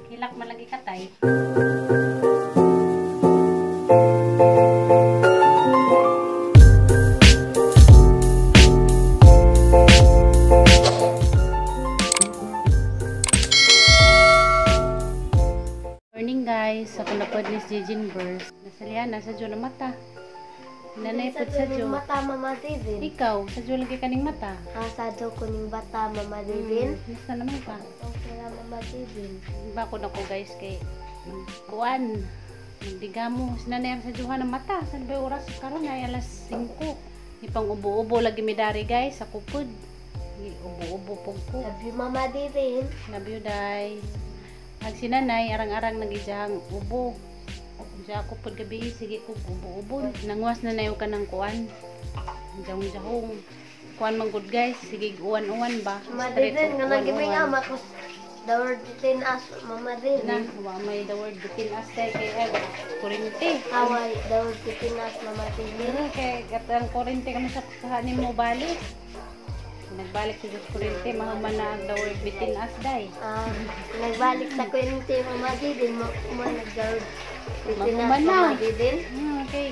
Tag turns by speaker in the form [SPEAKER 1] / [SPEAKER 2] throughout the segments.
[SPEAKER 1] Hilak man lagi katay. Morning guys, ako na po ni Jijin Burst. Nasalihan na sa na mata. Nanay po sa
[SPEAKER 2] ning mata, Mama Divin.
[SPEAKER 1] Ikaw, sa lagi kaning mata.
[SPEAKER 2] Ah, sa ko ning bata, Mama Divin.
[SPEAKER 1] Basta naman ka.
[SPEAKER 2] Okay ra, Mama Divin.
[SPEAKER 1] Bako na ko guys kay kuan. Digamo, sinanay sa juhan ng mata. Sa ba oras karon ay alas 5. Ipang ubo-ubo lagi mi dari guys sa kupod. Ubo-ubo pug ko.
[SPEAKER 2] Love you, Mama Divin.
[SPEAKER 1] Love you, day. Ag sinanay arang-arang nagijang ubo. Diya ako pud gabi sige ko ubo-ubo. Nangwas na nayo ka ng kuan. Jahong-jahong. Kuan man gud guys, sige uwan-uwan ba.
[SPEAKER 2] Mama
[SPEAKER 1] Straight
[SPEAKER 2] Divin, nga nagibing
[SPEAKER 1] uwan-uwan.
[SPEAKER 2] ama ko the word between us, Mama
[SPEAKER 1] Na,
[SPEAKER 2] Divin.
[SPEAKER 1] wa may the word between us kay kay kurente.
[SPEAKER 2] Away, the word between us, Mama Divin.
[SPEAKER 1] Kay katang kurente kami sa kahanin mo balik. Nagbalik sa Diyos kurente, mahuman na ang the word between us day.
[SPEAKER 2] Ah, nagbalik sa kwente, Mama Divin. Mo nag the word between us,
[SPEAKER 1] Mahuman na.
[SPEAKER 2] Mama Divin.
[SPEAKER 1] Okay.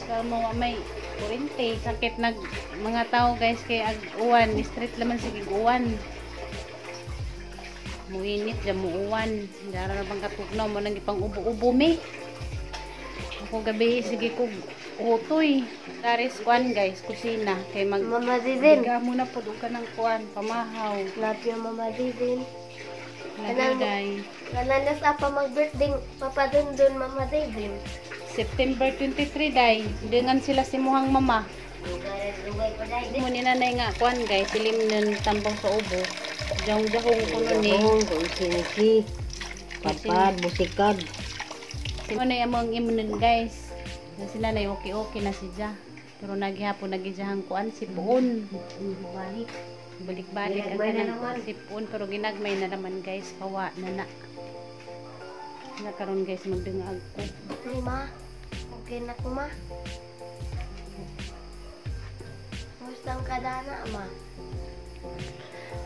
[SPEAKER 1] Sa mo may kurente, sakit nag mga tao guys kay ag uwan, street laman sige uwan. Muinit ja muuwan. Dara na bang katugnaw mo nang ipang ubo-ubo mi. Ako gabi sige ko utoy. Daris kuan guys, kusina kay mag
[SPEAKER 2] Mama Divin.
[SPEAKER 1] Diga mo na pud og kanang kuan, pamahaw.
[SPEAKER 2] Love you, Mama Divin.
[SPEAKER 1] Love you, day.
[SPEAKER 2] Kananas apa mag-birthday, papadundun, Mama Divin.
[SPEAKER 1] September 23 day, dengan sila si muhang mama. Mo ni nanay nga kuan guys, silim nun tambaw sa ubo. Jahong-jahong kuno ni.
[SPEAKER 3] Jahong, sinisi, papad, busikad.
[SPEAKER 1] Mo na among imunon guys. Na sila nay okay-okay na siya. Pero naghihapon nagijahang kuan sipon.
[SPEAKER 3] Balik.
[SPEAKER 1] Balik-balik ang
[SPEAKER 3] Ginagmay na
[SPEAKER 1] kanang
[SPEAKER 3] naman.
[SPEAKER 1] sipon pero ginagmay na naman guys, kawa na na. Nakaron guys magdungag ko.
[SPEAKER 2] Ay, ma. Okay na ko, ma. Kumusta ang kadana, ma?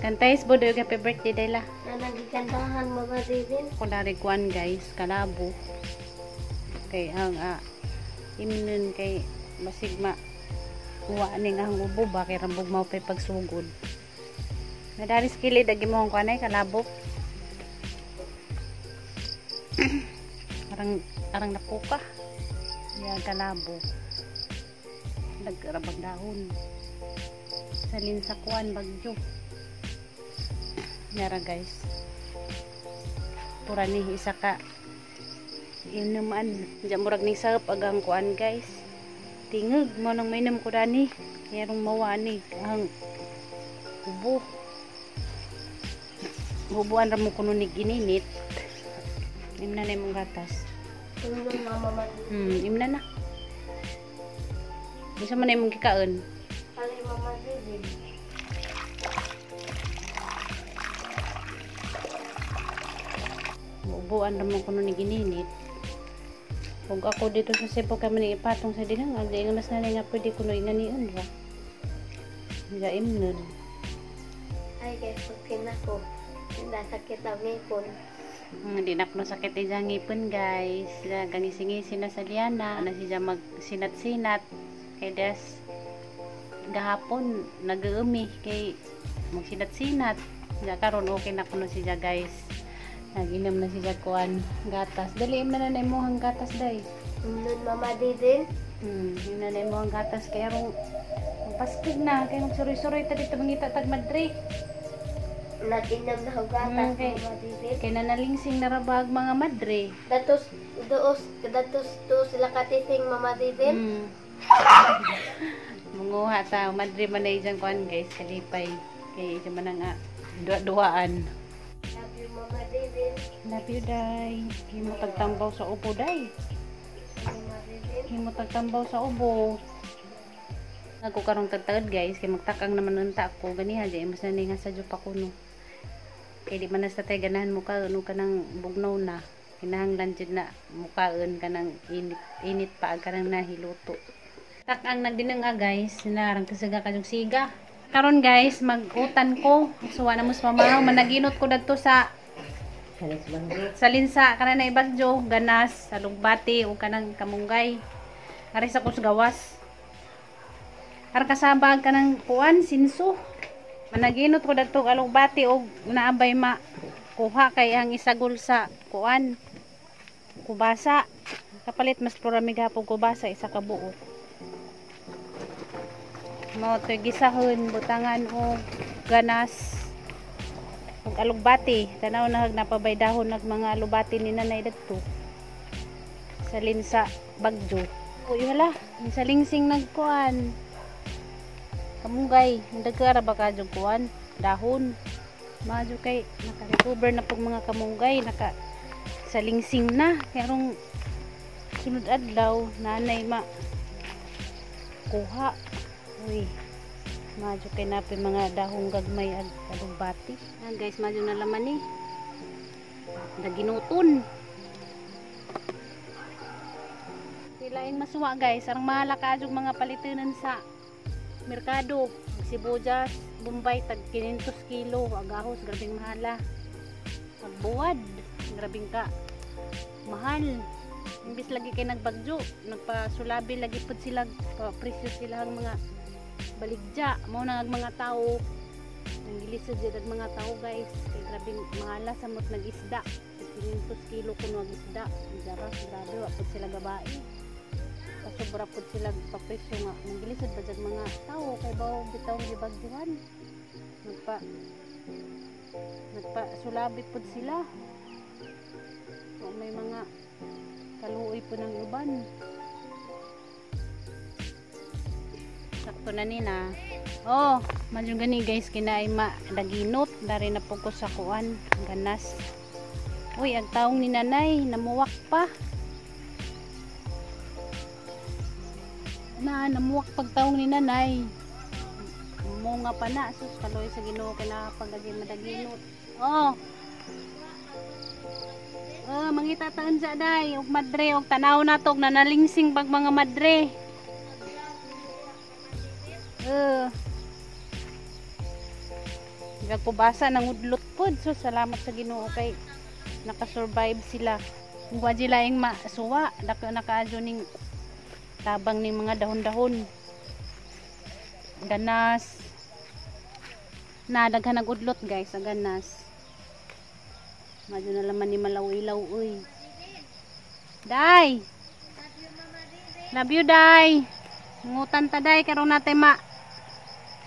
[SPEAKER 1] Kantais bodo happy birthday dayla.
[SPEAKER 2] Na nagikantahan, Mama Divin.
[SPEAKER 1] Ko dari kuan guys, kalabo. Kay ang imnon kay masigma uwa ning ang ubo ba kay rambog mao pay pagsugod. Nadaris kilid agi mo ang kuan ay kalabo. Arang arang napuka. Ya kalabo. Nagrabag dahon. Salin sa kuan bagyo. Nara guys. Pura ni isa ka inuman. Diyan murag ning sarap agang kuan guys. Tingog mo nang mainom ko dani. Yarong mawa ni ang ubo. Bubuan ra mo kuno ni gininit. Imna na imong gatas.
[SPEAKER 2] Tulong na, Mama Divin.
[SPEAKER 1] Imna na. Isa man na imong gikaon.
[SPEAKER 2] Alay, Mama Divin.
[SPEAKER 1] Bubuan ra mo kuno ni gininit. Ug ako dito sa Cebu kami ni ipatong sa dinang, ang di nga mas nanay nga pwede kuno inganion ra. Nga imnon.
[SPEAKER 2] Ay, guys, okay na ko. Nasakit ang ngipon.
[SPEAKER 1] Hindi na kuno sakit ija ngipon guys. Gangisi-ngisi na sa liana, na siya magsinat-sinat kay des gahapon nag-uumi kay magsinat-sinat. Ja karon okay na kuno siya guys. Nag-inom na siya kuan gatas. Dali imna na na imong gatas day.
[SPEAKER 2] Nun, Mama Divin.
[SPEAKER 1] Imna na imong gatas kay arong paskig na kay magsuroy-suroy ta dito mangita tag madre.
[SPEAKER 2] Nag-inom na ako gatas,
[SPEAKER 1] Okay.
[SPEAKER 2] Mama Divin.
[SPEAKER 1] Kay nanalingsing na rabag mga madre.
[SPEAKER 2] Datos, doos, datos to sila katising, Mama Divin.
[SPEAKER 1] Munguha ta madre man na ijang kuan guys kalipay kay ija man nga duwa-duwaan.
[SPEAKER 2] Love you, Mama Divin.
[SPEAKER 1] Love you day. Himo tagtambaw sa ubo day.
[SPEAKER 2] Mama Divin.
[SPEAKER 1] Himo tagtambaw sa ubo. Ako karong tagtagad guys kay magtakang naman unta ko ganiha di mas na nga sa pa kuno. Kay di man na sa tay ganahan mo ka ano ka nang bugnaw na. Kinahanglan jud na mukaon ka nang init init pa ka nang nahiluto. Takang nagdinang guys, narang kasaga kajug siga. Karon guys, mag-utan ko. Suwa na mo sa mamahaw. Managinot ko dadto sa sa linsa kana na ibagyo, ganas, salugbati o kanang kamunggay. Ari sa kusgawas. Ar kasabag kanang kuan sinso. Managinot ko dadto alugbati og naabay ma kuha kay ang isagol sa kuan kubasa. Kapalit mas purami gapon kubasa isa ka buo. Mao to'y gisahon butangan og ganas og alugbati. Tanaw na hag napabay dahon nag mga alubati ni nanay dadto sa linsa Bagyo. Uy hala, sa lingsing nagkuan. Kamunggay, dagkara ba ka jud kuan dahon. Madyo kay naka-recover na pug mga kamunggay, naka sa lingsing na. Karong sunod adlaw nanay ma kuha. Uy, madyo kay napay mga dahong gagmay ag alugbati. Ah, guys, madyo na laman ni. Naginuton. Silaing masuwa guys, arang mahala ka jud mga palitinan sa merkado. Sibuyas, Bombay tag 500 kilo, agahos grabing mahala. Pagbuwad, grabing ka mahal. Imbis lagi kay nagbagyo, nagpasulabi lagi pud sila, presyo sila ang mga baligya. Mao na ang mga tao nanggilisod jud ang mga tao guys, kay grabing mahala sa mot nag-isda. 500 kilo kuno ang isda. Jaras, grabe wa pud sila gabae. Kasobra pud sila papresyo nga nanggilisod ba jud mga tao kay bawo bitaw gibagyuhan. Nagpa sulabi pud sila. O may mga kaluoy po ng uban. Sakto na ni na. Oh, madyo gani guys kinaay ma daginot dari na po ko sa kuan ganas. Uy, ang taong ni nanay namuwak pa. Na namuwak pag taong ni nanay. Munga pa na sus kaloy sa Ginoo kay nakapagagi madaginot. Oh. Oh, mangita taon sa day og madre og tanaw na to og nanalingsing pag mga madre. Nagpubasa nangudlot pod. So salamat sa Ginoo kay nakasurvive sila. Wa laing masuwa, dako nakaadyo ning tabang ning mga dahon-dahon. Ganas. Na daghan nagudlot guys, ang ganas. Madyo na laman ni malaw-ilaw uy. Day. Love you day. Ngutan ta day karon natay ma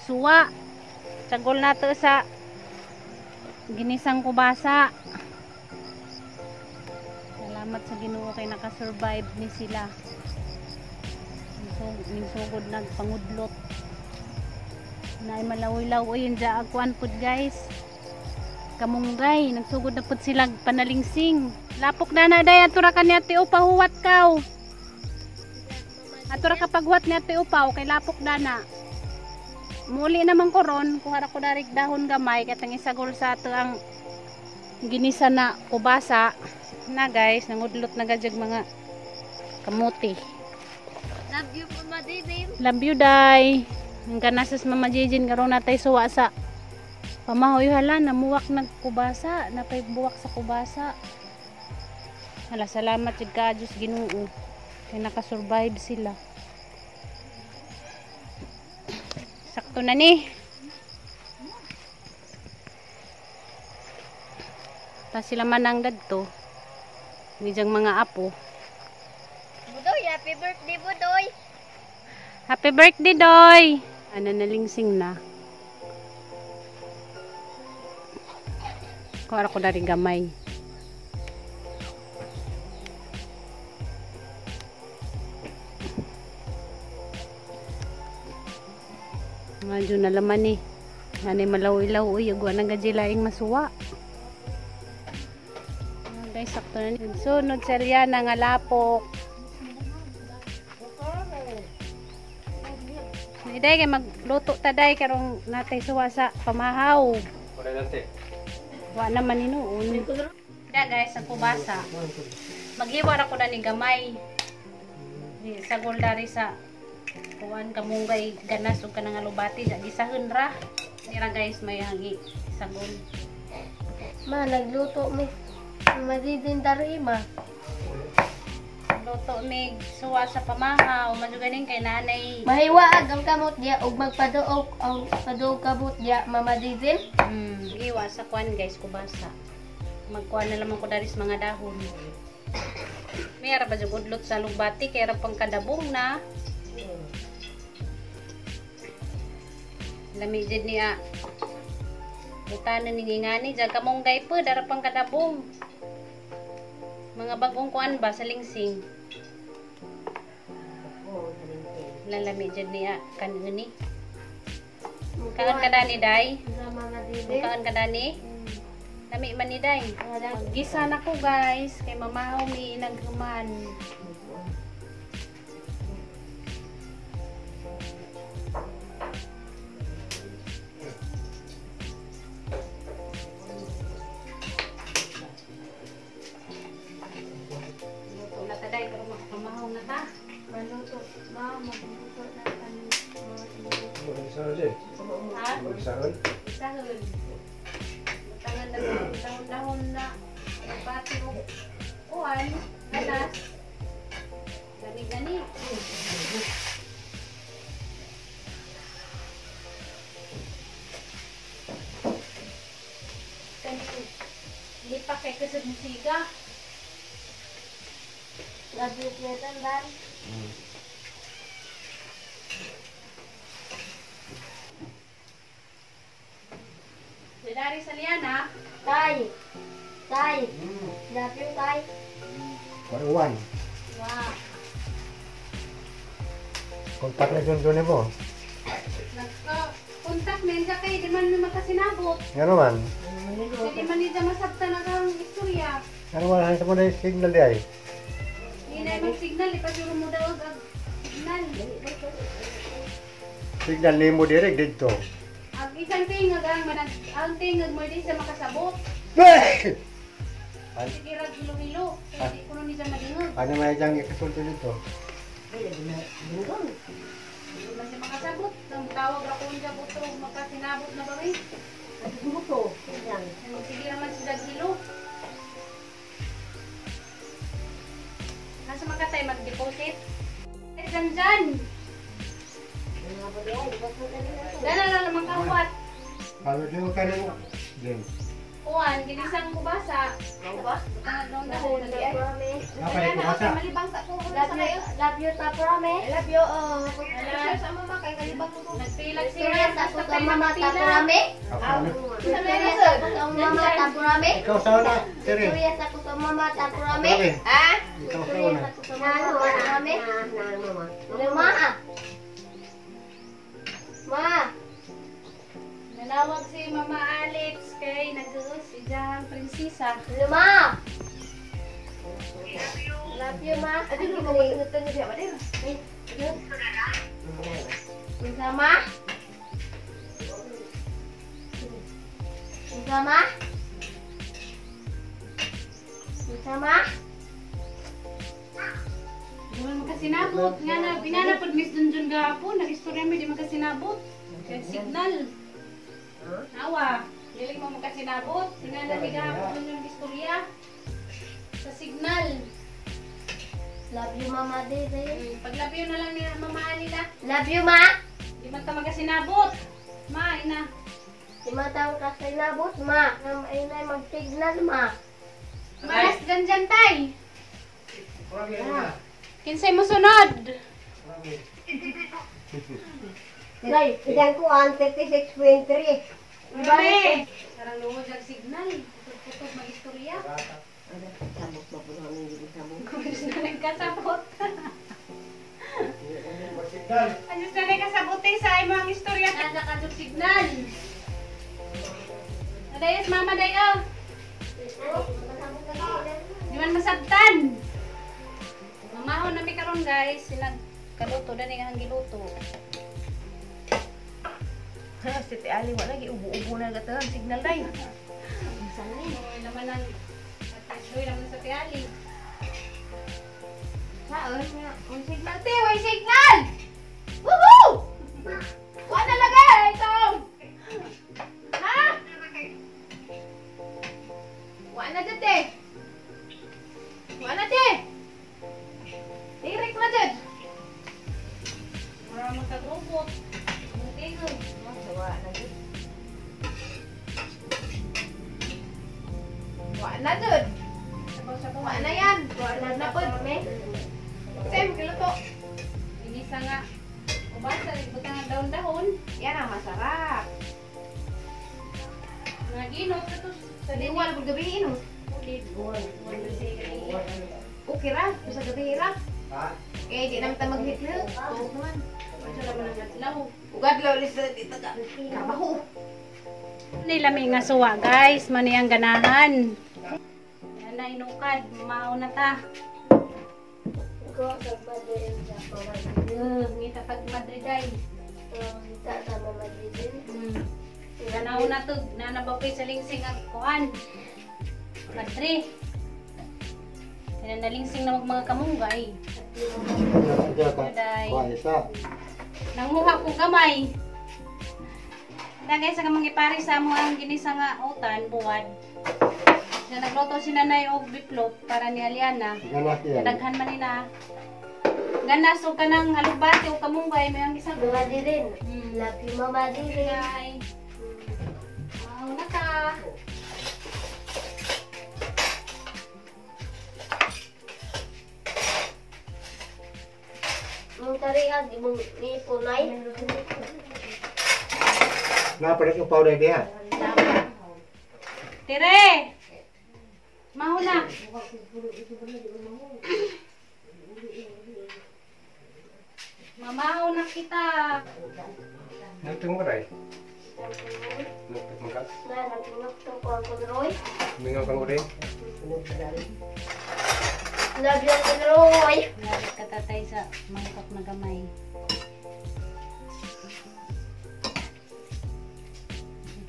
[SPEAKER 1] suwa. Sagol nato sa ginisang kubasa. Salamat sa Ginoo kay nakasurvive ni sila. Ning sugod nagpangudlot. Naay malaw-ilaw uy unja agkuan pud guys. Kamunggay, nagsugod na pud sila panalingsing. Lapok na na day atura ka ni Ate Upa huwat kaw. Atura ka paghuwat ni Ate Upaw kay lapok na na. Muli naman ko ron, kuha ra ko darig dahon gamay katang isagol sa ato ang ginisa na kubasa na guys, nangudlot na gadyag mga kamuti.
[SPEAKER 2] Love you Mama Didim.
[SPEAKER 1] Love you day. Ang ganasas Mama Jijin karon natay suwa sa pamahoy hala namuwak nagkubasa, napay buwak sa kubasa. Hala salamat jud ka Diyos Ginoo kay nakasurvive sila. Sakto na ni. Ta sila manang dadto. Nijang mga apo.
[SPEAKER 2] Budoy, happy birthday Budoy.
[SPEAKER 1] Happy birthday, Doy! Ana nalingsing na. Kuha ko na rin gamay. Medyo na laman eh. Nanay malaw-ilaw. Uy, agwa nang gajilaing masuwa. Ah, guys, sakto na. Sunod sa Rihanna nga lapok. Iday kay magluto ta day karong natay suwa sa pamahaw.
[SPEAKER 4] Wala nante.
[SPEAKER 1] Wa naman hinuon. Da guys, ang kubasa. Maghiwa ra ko na ni gamay. Sagol dari sa Kuan kamunggay ganas ug kanang alubati sa gisahon ra. Nira guys may hangi sagon.
[SPEAKER 2] Ma, nagluto mi. Madidin dari ma.
[SPEAKER 1] Luto mig suwa sa pamahaw majuganing kay nanay.
[SPEAKER 2] Mahiwaag ang kamot diya ug magpaduog ang paduog kabot diya, Mama Didin.
[SPEAKER 1] Iwa sa kuan guys kubasa. Magkuan na lamang ko dari sa mga dahon. May ara ba jud udlot sa lubati kay ra pang kadabong na. Lami jud niya. Butanan ni ngani jag kamunggay po dara pang kadabong. Mga bagong kuan ba sa lingsing. Lalami jud niya kanuni. Kaan ka dani day?
[SPEAKER 2] Mama Didin.
[SPEAKER 1] Kaan ka dani? Lami man ni day. Gisa na ko guys kay mamahaw mi naghuman. Luto na ta day pero mamahaw na ta.
[SPEAKER 2] Maluto. Ma, magluto na kami.
[SPEAKER 4] Mag-isahon.
[SPEAKER 1] Ha?
[SPEAKER 4] Mag-isahon.
[SPEAKER 1] Isahon. Butangan na dahon-dahon na. Pati o kuan, ganas. Gani-gani. Lipak kay kasad musiga.
[SPEAKER 2] Love you, Cleton, Dan.
[SPEAKER 1] Dari sa Liana.
[SPEAKER 2] Tay. Tay. Love you, Tay.
[SPEAKER 4] 1-1.
[SPEAKER 1] Wow.
[SPEAKER 4] Kontak na dyan doon mo.
[SPEAKER 1] Nagka-contact men sa kay di man mi makasinabot.
[SPEAKER 4] Nga naman.
[SPEAKER 1] Di man niya masabtan ang ang istorya.
[SPEAKER 4] Nga naman, hansa mo na yung signal di ay.
[SPEAKER 1] Hindi na mag-signal, ipasuro mo daw ang signal.
[SPEAKER 4] Signal ni mo direct dito.
[SPEAKER 1] Ang isang tingag ang manag ang tingag mo di siya makasabot. Sige rag hilo-hilo. Kaya di ko nun siya madingog.
[SPEAKER 4] Ano may diyang ikasulto dito?
[SPEAKER 1] Di man siya makasabot. Ang tawag ra ko niya butro makasinabot na ba mi? Sige naman sila hilo. Nasa makatay mag-deposit? Eh, dyan dyan! Dala na lang kahuat.
[SPEAKER 4] Ano di mo kayo? Diyan.
[SPEAKER 1] Kuan, ginisang kubasa. Butang daw dahon.
[SPEAKER 4] Apa yung kubasa?
[SPEAKER 1] Malibang sa ko.
[SPEAKER 2] Love you, love you, ta prome.
[SPEAKER 5] I love you. Oh.
[SPEAKER 1] Ala.
[SPEAKER 5] Sa mama kay kalibang mo.
[SPEAKER 1] Nagpilag siya.
[SPEAKER 2] Istorya sa ko sa mama, ta prome.
[SPEAKER 4] Ako na.
[SPEAKER 2] Istorya sa ko sa mama, ta prome.
[SPEAKER 4] Ikaw sa una, Tere.
[SPEAKER 2] Istorya sa ko sa mama, ta prome.
[SPEAKER 4] Tere.
[SPEAKER 5] Ah?
[SPEAKER 4] Ikaw sa
[SPEAKER 2] Istorya
[SPEAKER 4] una.
[SPEAKER 2] sa ko sa mama, ta prome. Ma. Ma.
[SPEAKER 1] Nanawag si Mama Alex kay nag-uus ijang prinsesa.
[SPEAKER 2] Ma. Love you, ma.
[SPEAKER 5] Adi ko mo ingutan niya ba din?
[SPEAKER 2] Unsa, ma? Unsa, ma? Unsa, ma?
[SPEAKER 1] Di man makasinabot. Nga na, nga na pod Miss Dunjun gahapon. Nag-istorya mi di makasinabot. Kay signal. Awa, dili mo makasinabot. Nga na mi gahapon yung istorya. Sa signal.
[SPEAKER 2] Love you, Mama Dede.
[SPEAKER 1] Paglove you na lang ni Mama Alila.
[SPEAKER 2] Love you, ma.
[SPEAKER 1] Di man ta makasinabot. Ma, ina.
[SPEAKER 2] Di man tayo kasinabot, ma. Ay na mag-signal, ma.
[SPEAKER 1] Maras dyan dyan tay. Kinsay mo sunod?
[SPEAKER 3] Day, ilang ko ang 36.3.
[SPEAKER 1] Mami! Sarang lungod ang signal. Putog-putog mag-istorya.
[SPEAKER 3] Sabot ba po namin hindi sabot?
[SPEAKER 1] Kumis na lang kasabot. Ayos na lang kasabot eh sa imong istorya. Nasa kadok signal. Adayas mama dayo. Di man masabtan. Mamahon na mi karon guys. Sinag kaluto dani nga giluto.
[SPEAKER 5] Si Ate Ali wala giubo-ubo na gatahan signal day.
[SPEAKER 1] Oy naman ang Ate Joy naman sa Ate Ali.
[SPEAKER 5] Saon nga, ang signal te, way signal. Woo! Wa na lagay itong. Ha? Wa na jud te. Wa na te. Direk na jud.
[SPEAKER 1] Mura magkagrupot. Tingog.
[SPEAKER 5] Wa na jud. Wa na jud. Wa na yan.
[SPEAKER 2] Wa na
[SPEAKER 5] Na pod. Sem kiluto.
[SPEAKER 1] Inisa nga. Ubasa, butang ang dahon-dahon.
[SPEAKER 5] Yan ang masarap.
[SPEAKER 1] Mga ginot, ito sa
[SPEAKER 5] Sa diwan pag gabi ino.
[SPEAKER 1] Ulit.
[SPEAKER 5] Okay ra, sa gabi ra.
[SPEAKER 4] Ha?
[SPEAKER 5] Kaya di naman ta maghitlo. Tuog naman.
[SPEAKER 1] Wala naman ang adlaw.
[SPEAKER 5] Ugad law lista dito ka. Trabaho.
[SPEAKER 1] Nilami nga suwa guys, mani ang ganahan. Yan na inukad, mao na ta.
[SPEAKER 2] Ko tagmadre sa mama Madrid.
[SPEAKER 1] Ngita tag Madrid ay.
[SPEAKER 2] Ngita sa mama Madrid.
[SPEAKER 1] Ganaw na to, nanabakoy sa lingsing ang kuan. Madre. Kaya nalingsing na mag mga kamunggay. Daday.
[SPEAKER 4] Kuha isa.
[SPEAKER 1] Nanguha ko gamay. Na guys, ang mga ipari sa amo ang ginisa nga utan, buwad. Na nagluto si nanay og biplop para ni Aliana.
[SPEAKER 4] Ganas yan.
[SPEAKER 1] Daghan man ni na. Ganas og kanang alugbati o kamunggay may ang isang
[SPEAKER 2] Mama Madrid. Love you, Mama Madrid.
[SPEAKER 1] Day. Wow na ka.
[SPEAKER 2] Mong tariag imong nipunay.
[SPEAKER 4] Napalit yung powder niya.
[SPEAKER 1] Tere! Maho na. Mamaho na kita.
[SPEAKER 4] Nagtungod ay. Nagtungod ka.
[SPEAKER 2] Na nagtinuktok ko ang kunroy.
[SPEAKER 4] Mingaw kang uli.
[SPEAKER 2] Love you, kunroy.
[SPEAKER 1] Lapit ka tatay sa mangkok na gamay.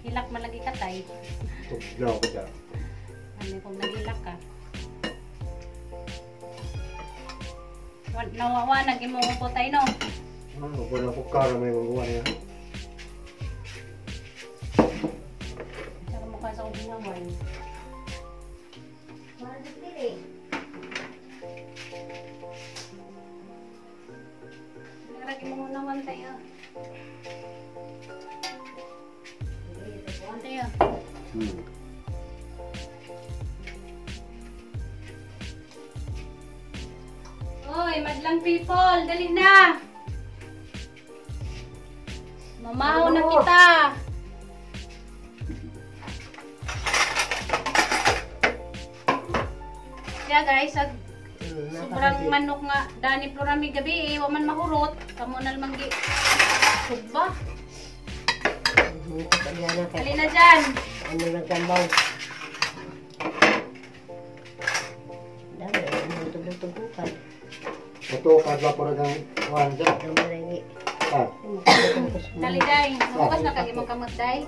[SPEAKER 1] Hilak malagi ka tay.
[SPEAKER 4] Tuglaw ko dyan.
[SPEAKER 1] Ano kung nagilak ka? Nawawa nag imong upo tay no.
[SPEAKER 4] Ano, wala ko kara may magawa niya.
[SPEAKER 1] Saka mukha sa ubinawan. Narag imong unawan tayo. Tayo. Oy, madlang people, dali na. Mamaho na kita. Kaya guys, ag sobrang manok nga dani plurami gabi eh, wa man mahurot, kamo na lamang gi sugba. Dali na dyan.
[SPEAKER 3] Ano nagkambaw? Dami, ano tubog-tubukan.
[SPEAKER 4] Ito, kadla po rin ang kuhan dyan.
[SPEAKER 3] Dami lagi.
[SPEAKER 4] Ah,
[SPEAKER 1] Dali day. Hugas na kag imong kamot day.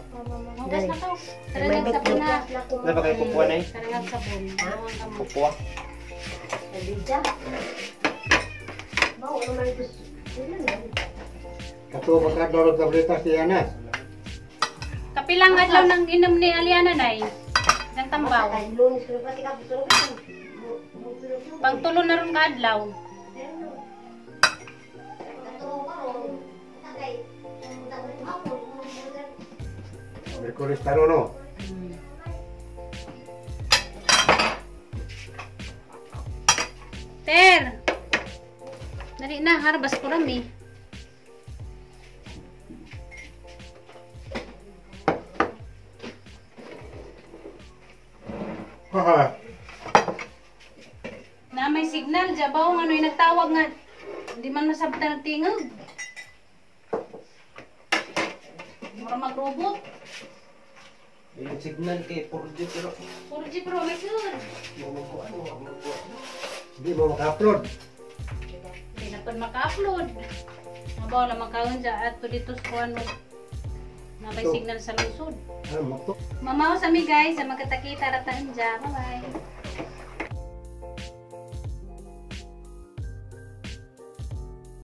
[SPEAKER 1] Hugas na ka. Tara nagsabon na.
[SPEAKER 6] Ano ba kayo kukuha na eh?
[SPEAKER 1] Tara nagsabon.
[SPEAKER 6] Kukuha?
[SPEAKER 3] Nabida. Bawo naman ito.
[SPEAKER 4] Kato, magkadla rin tableta siya na.
[SPEAKER 1] Kapilang adlaw nang inom ni Aliana nay. Isang tambaw.
[SPEAKER 3] Lunes ko pati ka gusto ko.
[SPEAKER 1] Pangtulo na ron ka adlaw.
[SPEAKER 4] Merkulis taro no.
[SPEAKER 1] Ter! Dali na, harbas ko rami.
[SPEAKER 4] Haha.
[SPEAKER 1] Na may signal, jabaw nga no'y nagtawag nga. Hindi man masabtan nagtingog. Mura mag-robot.
[SPEAKER 6] Yung signal kay 4G pero
[SPEAKER 1] 4G pero may sure.
[SPEAKER 4] Hindi mo maka-upload.
[SPEAKER 1] Hindi na po maka-upload. Mabaw lang makaon dyan at dito sa kuwan mo. Na may signal sa lungsod.
[SPEAKER 4] Ano, makto.
[SPEAKER 1] Mamaw sa mi guys, sa magkatakita rataan dyan. Bye-bye.